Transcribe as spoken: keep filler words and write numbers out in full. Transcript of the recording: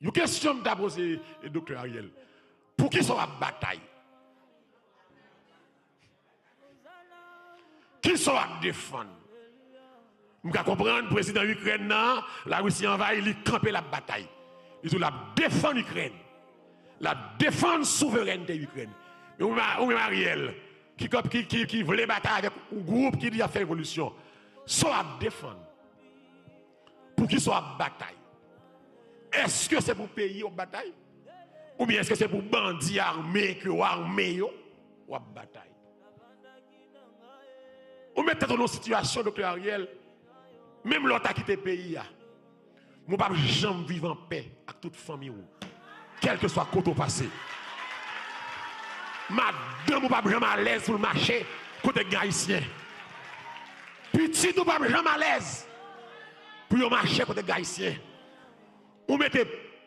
Yon kesyon m ta poze Doktè Ariel. Pou kisa w ap batay? Kisa w ap defann? M ka konprann prezidan Ikrèn nan, Larisi anvayi, li kanpe, l ap batay. Li di w l ap defann Ikrèn. L ap defann souverènte Ikrèn. Men ou menm, ou menm Ariel, ki, ki, ki, ki vle batay avèk yon gwoup ki di y ap fè revolisyon. Sa w ap defann? Pou kisa w ap batay? Èske se pou peyi w ap batay? Oubyen èske se pou bandi ame ke w ame yo w ap batay? Ou met tèt ou nan yon sitiyasyon, Doktè Ariel, menm lè w ta kite peyi a, men w p ap janm viv anpè ak tout fanmi w, kèlkeswa kote w pase. Madanm ou p ap janm alèz pou l mache kote k gen Ayisyen. Pitit ou p ap janm alèz pou yo mache kote k gen Ayisyen. Ou mete